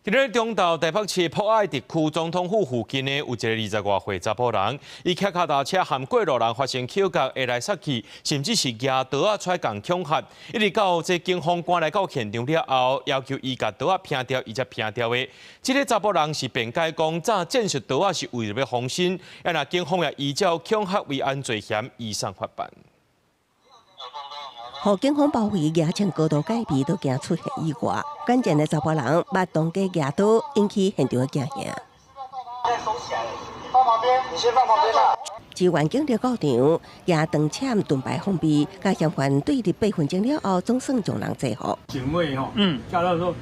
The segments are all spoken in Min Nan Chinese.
今日中晝台北市博愛特區總統府附近呢，有一个二十外歲查埔人，伊騎跤踏車和過路人發生口角，會來殺去，甚至是舉刀仔出來共恐嚇。一直到這警方趕來到現場了後，要求伊共刀仔拚掉，伊才拚掉的。這个查埔人是辯解講，早戰術刀仔是為著欲防身，啊若警方也依照恐嚇危安罪嫌移送法辦。予警方包圍，舉槍高度戒備，都驚出現意外。關鍵的查埔人捌當街舉刀，引起現場的驚嚇。放旁邊，你先放旁邊啦。支援警力到場，舉長槍盾牌防備，共嫌犯對峙8分鐘了後，總算將人制服。警衛吼，叫他說：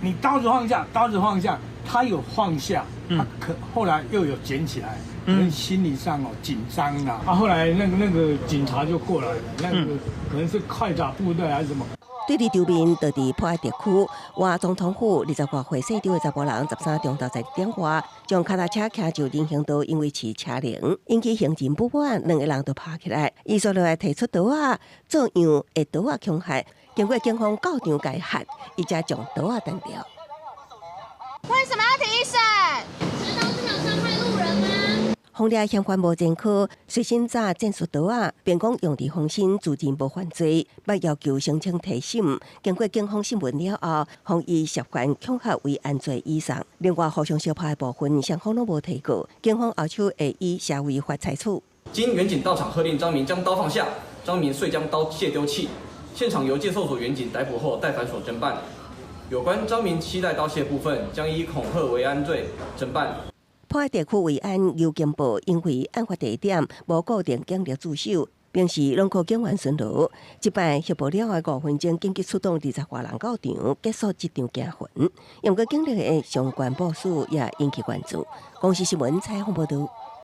你刀子放下，刀子放下。他有放下，他可後來又有撿起來，可能心理上哦緊張啦。啊，後來那個警察就過來了，那個可能是快打部隊還是什麼。對立場面，就佇博愛特區外總統府二十外歲姓張的查埔人，13中晝12點外，將跤踏車騎上人行道，因為飼車鈴，引起行人不滿，兩个人就拍起來。伊煞落來提出刀仔，做樣會刀仔恐嚇，經過警方到場解喝，伊才將刀仔擲掉。為什麼要提審？持刀是想傷害路人嗎？予掠嫌犯無前科，隨身紮戰術刀仔，辯講用佇防身，自認無犯罪，捌要求申請提審。經過警方審問了後，予伊涉嫌恐嚇危安罪移送。另外，互相相拍的部分，雙方攏無提告，警方後手會以社維法採取。經員警到場喝令張明將刀放下，張明遂將刀械丟棄。現場由介壽所員警逮捕後帶返所偵辦。有關張明攜帶刀械部分，將依恐嚇危安罪偵辦。博愛地區維安尤警報，因為案發地點無固定警力駐守，平時攏靠警員巡邏。這擺協報了後5分鐘，緊急出動二十外人到場，結束這場驚魂。毋過警力的相關部署也引起關注。公視新聞採訪報導。